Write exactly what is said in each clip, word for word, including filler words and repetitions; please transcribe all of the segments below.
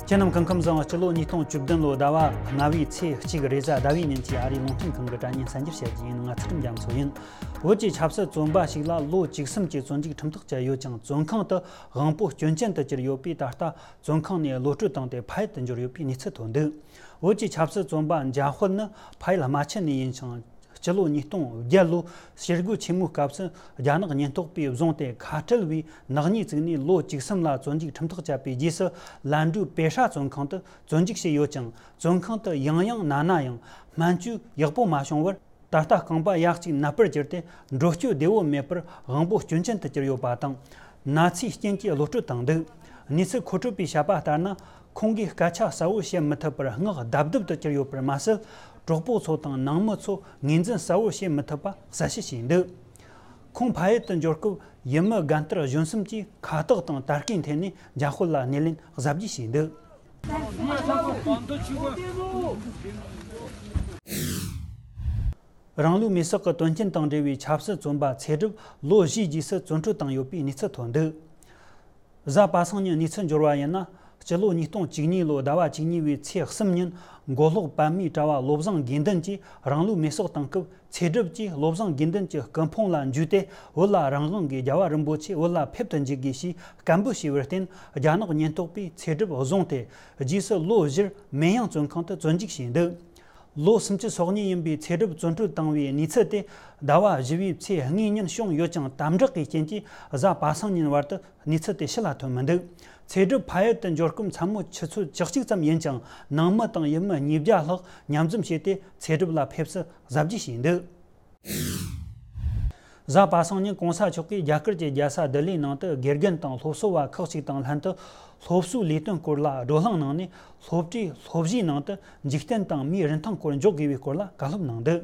ཁྱེད་རྣམས་སྐུ་ཁམས་བཟང་། སྤྱི་ལོ་ཉིས་སྟོང་བཅུ་བདུན་ལོའི་ཟླ་བ་ལྔ་པའི་ཚེས་གཅིག་རེས་གཟའ་ཟླ་བའི་ཉིན་གྱི་ཨ་རིའི་རླུང་འཕྲིན་ཁང་གི་དྲ་བརྙན་གསར་འགྱུར་བཤད་རྒྱུ་ཡིན། ང་ཚུལ་ཁྲིམས་རྒྱ་མཚོ་ཡིན། བོད་ཀྱི་ཆབ་སྲིད་བཙོན་པ་ཞིག་ལ་ལོ་བཅུ་གསུམ་གྱི་བཙོན་འཇུག་ཁྲིམས་ཐག་བཅད་ཡོད་ཀྱང་། བཙོན་ཁང་དུ་དབང་པོ་སྐྱོན་ཅན་དུ་གྱུར་ཡོད་པས། ད་ལྟ་བཙོན་ཁང་ནས་གློད་བཀྲོལ་བཏང་སྟེ་ཕ་ཡུལ་དུ་འབྱོར་ཡོད་པའི་གནས་ཚུལ་ཐོན་འདུག་བོད་ཀྱི་ཆབ་སྲིད་བཙོན་པ་འཇམ་དཔལ་ནི་ཕ་ཡུལ་རྨ་ཆེན་ནས་ཡིན་ཞིང་། སྤྱི་ལོ་ཉིས་སྟོང་བརྒྱད་ལོའི་ཞི་རྒོལ་ཆེན་མོའི་སྐབས་སུ་རྒྱ་ནག་ཉེན་རྟོག་པས་བཟུང་སྟེ་ཁ་བྲལ་བའི་ནག་ཉེས་བཙུགས་ནས་ལོ་བཅུ་གསུམ་ལ་བཙོན་འཇུག་ཁྲིམས་ཐག་བཅད་པའི་རྗེས་སུ། ལན་ཀྲུའུ་པེ་ཧྲ་བཙོན་ཁང་དུ་བཙོན་འཇུག་བྱས་ཡོད་ཀྱང་། བཙོན་ཁང་དུ་ཡང་ཡང་ན་ན་ཡང་སྨན་བཅོས་ཡག་པོ་མ་བྱུང་བར། ད་ལྟ་རྐང་པ་ཡ་གཅིག་ནད་པར་གྱུར་ཏེ་འགྲོ་སྐྱོད་བདེ་བོ་མེད་པར་དབང་པོ་སྐྱོན་ཅན་དུ་གྱུར་ཡོད་པ་དང་། ན་ཚའི་རྐྱེན་གྱིས་གློད་བཀྲོལ་བཏང་འདུག་གནས་ཚུལ་མཁོ་སྤྲོད་པས་བཤད་པ་ལྟར་ན། ཁོང་གིས་སྐད་ཆ་གསལ་བོ་བཤད་མི་ཐུབ་པར་ངག་རྡབ་རྡུབ་ཏུ་གྱུར་ཡོད་པར་མ་ཟད། གྲོགས་པོ་ཚོ་དང་ནང་མི་ཚོ་ངོས་འཛིན་གསལ་བོ་བྱེད་མི་ཐུབ་པ་གསལ་བཤད་བྱས་འདུག་ཁོང་ཕ་ཡུལ་དུ་འབྱོར་སྐབས་ཡུལ་མི་རྒན་དར་གཞོན་གསུམ་གྱིས་ཁ་བཏགས་དང་དར་གོས་འཐེན་ནས་འཇམ་དཔལ་ལ་སྣེ་ལེན་གཟབ་རྒྱས་བྱས་འདུག་རང་ལུས་མེར་སྲེག་གི་དོན་རྐྱེན་དང་འབྲེལ་བའི་ཆབ་སྲིད་བཙོན་པ་ཚེ་སྒྲུབ་ལོ་བཞིའི་རྗེས་སུ་བཙོན་གྲོལ་བཏང་ཡོད་པའི་གནས་ཚུལ་ཐོན་འདུག་གཟའ་པ་སངས་ཉིན་གནས་ཚུལ་འབྱོར་བ་ཡིན་ན། སྤྱི་ལོ་ཉིས་སྟོང་བཅུ་གཉིས་ལོའི་ཟླ་བ་བཅུ་གཉིས་པའི་ཚེས་གསུམ་ཉིན་མགོ་ལོག་པདྨའི་གྲྭ་བ་བློ་བཟང་དགེ་འདུན་གྱིས་རང་ལུས་མེར་སྲེག་བཏང་སྐབས། ཚེ་སྒྲུབ་ཀྱིས་བློ་བཟང་དགེ་འདུན་གྱི་སྐུ་ཕུང་ལ་འཇུས་ཏེ། བོད་ལ་རང་དབང་གི་རྒྱལ་བ་རིན་པོ་ཆེ་བོད་ལ་ཕེབས་ཏུ་འཇུག་དགོས་ཞེས་སྐད་འབོད་བྱས་པར་བརྟེན། རྒྱ་ནག་ཉེན་རྟོག་པས་ཚེ་སྒྲུབ་བཟུང་སྟེ། རྗེས་སུ་ལོ་བཞིར་མེན་ཡང་བཙོན་ཁང་དུ་བཙོན་འཇུག་བྱས་འདུག་ལོ་སུམ་ཅུ་སོ་གཉིས་ཡིན་པའི་ཚེ་སྒྲུབ་བཙོན་གྲོལ་བཏང་བའི་གནས་ཚུལ་དེ་ཟླ་བ་བཞི་པའི་ཚེས་གཉིས་ཉིན་བྱུང་ཡོད་ཀྱང་། དམ་དྲག་གི་རྐྱེན་གྱིས་གཟའ་པ་སངས་ཉིན་བར་དུ་གནས་ཚུལ་དེ་ཕྱི་ལ་ཐོན་མི་འདུག་ཚེ་སྒྲུབ་ཕ་ཡུལ་དུ་འབྱོར་སྐབས་མཚན་མོ་ཆུ་ཚོད་བཅུ་གཅིག་ཙམ་ཡིན་ཀྱང་། ནང་མི་དང་ཡུལ་མི་ཉིས་བརྒྱ་ལྷག་མཉམ་འཛོམས་བྱས་ཏེ། ཚེ་སྒྲུབ་ལ་ཕེབས་བསུ་གཟབ་རྒྱས་བྱས་འདུག་གཟའ་པ་སངས་ཉིན་གོང་ས་མཆོག་གིས་རྒྱ་གར་གྱི་རྒྱལ་ས་ལྡི་ལིའི་ནང་དུ་དགེ་རྒན་དང་སློབ་གསོ་བ་ཁག་ཅིག་དང་ལྷན་དུ་སློབ་གསོའི་ལས་དོན་སྐོར་ལ་བགྲོ་གླེང་གནང་ནས། སློབ་གྲྭའི་སློབ་གཞིའི་ནང་དུ་འཇིག་རྟེན་དང་མིའི་རིན་ཐང་སྐོར་འཇོག་དགོས་པའི་སྐོར་ལ་བཀའ་སློབ་གནང་འདུག་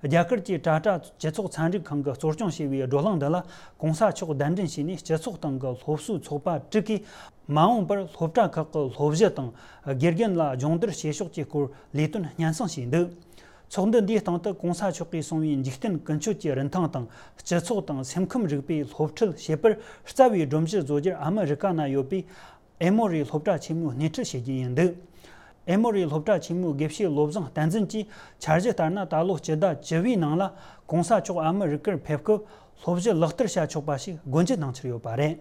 རྒྱ་གར་གྱི་ཊ་ཊ་སྤྱི་ཚོགས་ཚན་རིག་ཁང་གིས་གཙོ་སྐྱོང་བྱས་པའི་བགྲོ་གླེང་འདི་ལ་གོང་ས་མཆོག་གདན་འདྲེན་བྱས་ནས། སྤྱི་ཚོགས་སྟེང་གི་སློབ་གསོའི་ཚོགས་པ་དྲུག་གིས་མ་འོངས་པར་སློབ་གྲྭ་ཁག་གི་སློབ་གཞི་དང་དགེ་རྒན་ལ་སྦྱོང་བརྡར་བྱེད་ཕྱོགས་ཀྱི་སྐོར་ལས་དོན་སྙན་སེང་བྱས་འདུག་ཚོགས་འདུ་འདིའི་སྟེང་དུ་གོང་ས་མཆོག་གིས་གསུངས་པའི་འཇིག་རྟེན་ཀུན་སྤྱོད་ཀྱི་རིན་ཐང་དང་། སྤྱི་ཚོགས་དང་སེམས་ཁམས་རིག་པའི་སློབ་ཁྲིད་བྱེད་པར་རྩ་བའི་སྒྲོམ་གཞི་བཟོ་རྒྱུར་ཨ་མི་རི་ཀ་ན་ཡོད་པའི་ཨེ་མོ་རི་སློབ་གྲྭ་ཆེན་མོས་སྣེ་ཁྲིད་བྱེད་ཀྱི་ཡིན་འདུག་ཨེ་མོ་རི་སློབ་གྲྭ་ཆེན་མོའི་དགེ་བཤེས་བློ་བཟང་བསྟན་འཛིན་གྱིས་འཆར་གཞི་ལྟར་ན། ད་ལོ་སྤྱི་ཟླ་བཅུ་པའི་ནང་ལ་གོང་ས་མཆོག་ཨ་མི་རི་ཀར་ཕེབས་སྐབས་སློབ་གཞི་ལག་བསྟར་བྱ་ཆོག་པ་ཞིག་སྒོ་འབྱེད་གནང་འཆར་ཡོད་པ་རེད།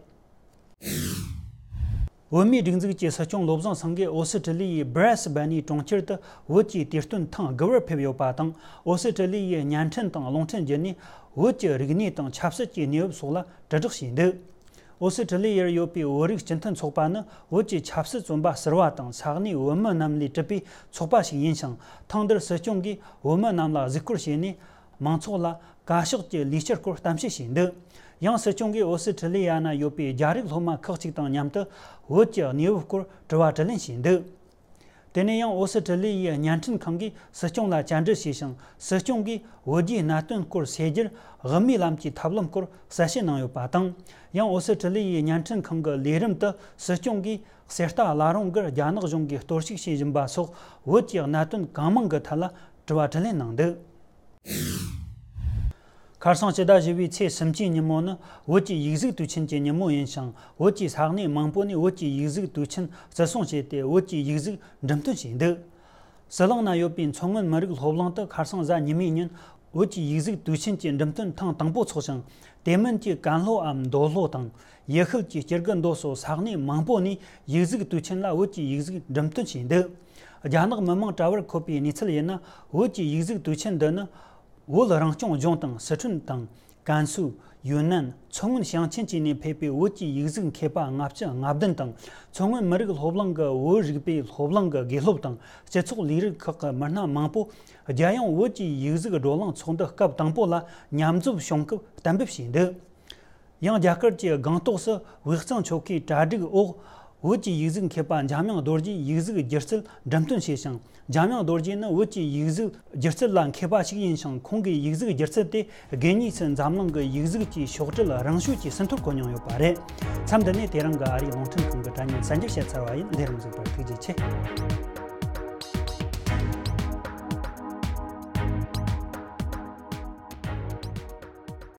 བོད་མིའི་སྒྲིག་འཛུགས་ཀྱི་སྲིད་སྐྱོང་བློ་བཟང་སེང་གེ་ཨོ་སི་ཀྲི་ལི་ཡའི་སྦྲེ་སི་བྷེ་ནི་གྲོང་ཁྱེར་དུ་བོད་ཀྱི་དུས་སྟོན་ཐེངས་དགུ་པར་ཕེབས་ཡོད་པ་དང་། ཨོ་སི་ཀྲི་ལི་ཡའི་བརྙན་འཕྲིན་དང་རླུང་འཕྲིན་བརྒྱུད་ནས་བོད་ཀྱི་རིག་གནས་དང་ཆབ་སྲིད་ཀྱི་གནས་བབ་སོགས་ལ་དྲིལ་བསྒྲགས་བྱས་འདུག་ཨོ་སི་ཀྲི་ལི་ཡར་ཡོད་པའི་བོད་རིགས་སྤྱི་མཐུན་ཚོགས་པ་ནི། བོད་ཀྱི་ཆབ་སྲིད་བཙོན་པ་ཟུར་པ་དང་ས་གནས་བོད་མི་རྣམས་ལས་གྲུབ་པའི་ཚོགས་པ་ཞིག་ཡིན་ཞིང་། ཐེངས་འདིར་སྲིད་སྐྱོང་གིས་བོད་མི་རྣམས་ལ་གཟིགས་སྐོར་བྱས་ནས། མང་ཚོགས་ལ་བཀའ་ཤག་གི་ལས་འཆར་སྐོར་གཏམ་བཤད་བྱས་འདུག་ཡང་སྲིད་སྐྱོང་གིས་ཨོ་སི་ཀྲི་ལི་ཡ་ན་ཡོད་པའི་རྒྱ་རིགས་སློབ་མ་ཁག་ཅིག་དང་མཉམ་དུ་བོད་ཀྱི་གནས་བབ་སྐོར་དྲི་བ་དྲིས་ལན་བྱས་འདུག་དེ་ནས་ཡང་ཨོ་སི་ཀྲི་ལི་ཡའི་བརྙན་འཕྲིན་ཁང་གིས་སྲིད་སྐྱོང་ལ་བཅར་འདྲི་བྱས་ཤིང་། སྲིད་སྐྱོང་གིས་བོད་རྒྱའི་གནད་དོན་སྐོར་སེལ་རྒྱུར་དབུ་མའི་ལམ་གྱི་ཐབས་ལམ་སྐོར་གསལ་བཤད་གནང་ཡོད་པ་དང་། ཡང་ཨོ་སི་ཀྲི་ལི་ཡའི་བརྙན་འཕྲིན་ཁང་གི་ལས་རིམ་དུ་སྲིད་སྐྱོང་གིས་གསེར་རྟ་བླ་རུང་གིས་རྒྱ་ནག་གཞུང་གིས་གཏོར་བཤིག་བྱེད་བཞིན་པ་སོགས་བོད་ཀྱི་གནད་དོན་གང་མང་གི་ཐད་ལ་དྲི་བ་དྲིས་ལན་གནང་འདུག་ཁ་སང་སྤྱི་ཟླ་བཞི་པའི་ཚེས་སུམ་ཅུའི་ཉིན་མོ་ནི་བོད་ཀྱི་ཡིག་གཟུགས་དུས་ཆེན་གྱི་ཉིན་མོ་ཡིན་ཞིང་། བོད་ཀྱི་ས་གནས་མང་པོ་ནས་བོད་ཀྱི་ཡིག་གཟུགས་དུས་ཆེན་བརྩི་སྲུང་བྱས་ཏེ། བོད་ཀྱི་ཡིག་གཟུགས་འགྲེམས་སྟོན་བྱས་འདུག་ཟི་ལིང་ན་ཡོད་པའི་མཚོ་སྔོན་མི་རིགས་སློབ་གླིང་དུ་ཁ་སང་གཟའ་ཉི་མའི་ཉིན་བོད་ཀྱི་ཡིག་གཟུགས་དུས་ཆེན་གྱི་འགྲེམས་སྟོན་ཐེངས་དང་པོ་འཚོགས་ཤིང་། དེ་མིན་གྱི་ཀན་ལྷོའམ་མདོ་ལྷོ་དང་། ཡུལ་ཤུལ་གྱི་སྐྱེ་རྒུ་མདོ་སོགས་ས་གནས་མང་པོ་ནས་ཡིག་གཟུགས་དུས་ཆེན་ལ་བོད་ཀྱི་ཡིག་གཟུགས་འགྲེམས་སྟོན་བྱས་འདུག་རྒྱ་ནག་མི་དམངས་དྲ་བར་འཁོད་པའི་གནས་ཚུལ་ཡིན་ན། བོད་ཀྱི་ཡིག་གཟུགས་དུས་ཆེན་འདི་ནི། བོད་རང་སྐྱོང་ལྗོངས་དང་། སི་ཁྲོན་དང་། ཀན་སུའུ། ཡུན་ནན། མཚོ་སྔོན་ཞིང་ཆེན་བཅས་ནས་ཕེབས་པའི་བོད་ཀྱི་ཡིག་གཟུགས་མཁས་པ་ལྔ་བཅུ་ང་བདུན་དང་། མཚོ་སྔོན་མི་རིགས་སློབ་གླིང་གི་བོད་རིག་པའི་སློབ་གླིང་གི་དགེ་སློབ་དང་། སྤྱི་ཚོགས་ལས་རིགས་ཁག་གི་མི་སྣ་མང་པོ། རྒྱལ་ཡོངས་བོད་ཀྱི་ཡིག་གཟུགས་བགྲོ་གླེང་ཚོགས་འདུ་སྐབས་དང་པོ་ལ་མཉམ་འཛོམས་བྱུང་སྐབས་གཏན་འབེབས་བྱས་འདུག་ཡང་རྒྱ་གར་གྱི་སྒང་ཏོག་སུ་དབུས་གཙང་ཆོལ་ཁའི་གྲ་སྒྲིག་འོག་བོད་ཀྱི་ཡིག་གཟུགས་མཁས་པ་འཇམ་དབྱངས་རྡོ་རྗེའི་ཡིག་གཟུགས་སྒྱུ་རྩལ་འགྲེམས་སྟོན་བྱས་ཤིང་། འཇམ་དབྱངས་རྡོ་རྗེ་ནི་བོད་ཀྱི་ཡིག་གཟུགས་སྒྱུ་རྩལ་ལ་མཁས་པ་ཞིག་ཡིན་ཞིང་། ཁོང་གི་ཡིག་གཟུགས་སྒྱུ་རྩལ་དེ་དགུ་ཉིས་སུ་འཛམ་གླིང་གི་ཡིག་གཟུགས་ཀྱི་ཤོག་དྲིལ་རིང་ཤོས་ཀྱི་ཟིན་ཐོར་བཀོད་མྱོང་ཡོད་པ་རེད། མཚམས་འདི་ནས་དེ་རིང་གི་ཨ་རིའི་རླུང་འཕྲིན་ཁང་གི་དྲ་བརྙན་གསར་འགྱུར་བཤད་ཚར་བ་ཡིན། ལས་རིམ་གཟིགས་པར་ཐུགས་རྗེ་ཆེ།